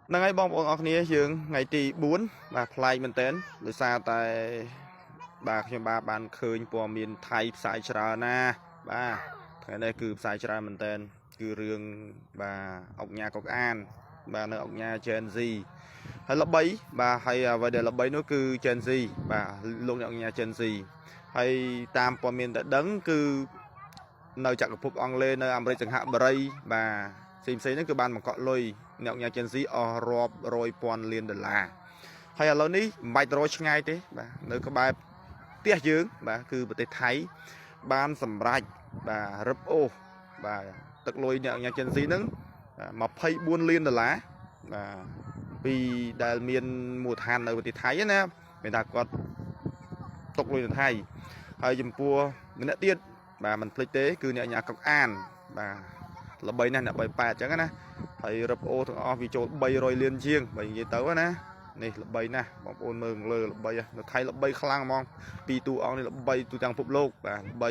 ហ្នឹងហើយបងប្អូនអរគ្នាយើងថ្ងៃទី4បាទប្លែកមែនតើដោយសារតែបាទខ្ញុំបាទបានឃើញព័ត៌មានថៃផ្សាយច្រើនណាស់បាទថ្ងៃនេះគឺផ្សាយច្រើនមែនតើគឺរឿងបាទអុកញ៉ាកុកអាន បាទនៅអុកញ៉ា Gen Z ហើយល្បីបាទហើយអ្វីដែលល្បីនោះគឺ Gen Z បាទលោកអ្នកអុកញ៉ា Gen Z ហើយតាមព័ត៌មានដែលដឹងគឺនៅចក្រភពអង់គ្លេសនៅអាមេរិកសិង្ហបុរីបាទផ្សេងផ្សេងហ្នឹងគឺបានបង្កក់លុយអ្នកអុកញ៉ា Gen Z អស់រាប់រយពាន់លានដុល្លារហើយឥឡូវនេះមិនបាច់ទៅរកឆ្ងាយទេបាទនៅក្បែរផ្ទះយើងបាទគឺប្រទេសថៃបានសម្រេចបាទរឹបអូសបាទទឹកលុយអ្នកអុកញ៉ា Gen Z ហ្នឹងបាទ24លានដុល្លារបាទពីដែលមានមូលដ្ឋាននៅប្រទេសថៃណាមានថាគាត់ទុកលុយនៅថៃហើយចំពោះម្នាក់ទៀតបាទមិនភ្លេចទេគឺអ្នកញ៉ាកុកអានបាទល្បីណាស់អ្នក38អញ្ចឹងណាហើយរឹបអូទាំងអស់វាចូល300លានជាងបើនិយាយទៅណានេះល្បីណាស់បងប្អូនមើលលើល្បីនៅថៃល្បីខ្លាំងហ្មងពីរតួអង្គនេះល្បីទូទាំងពិភពលោកបាទល្បី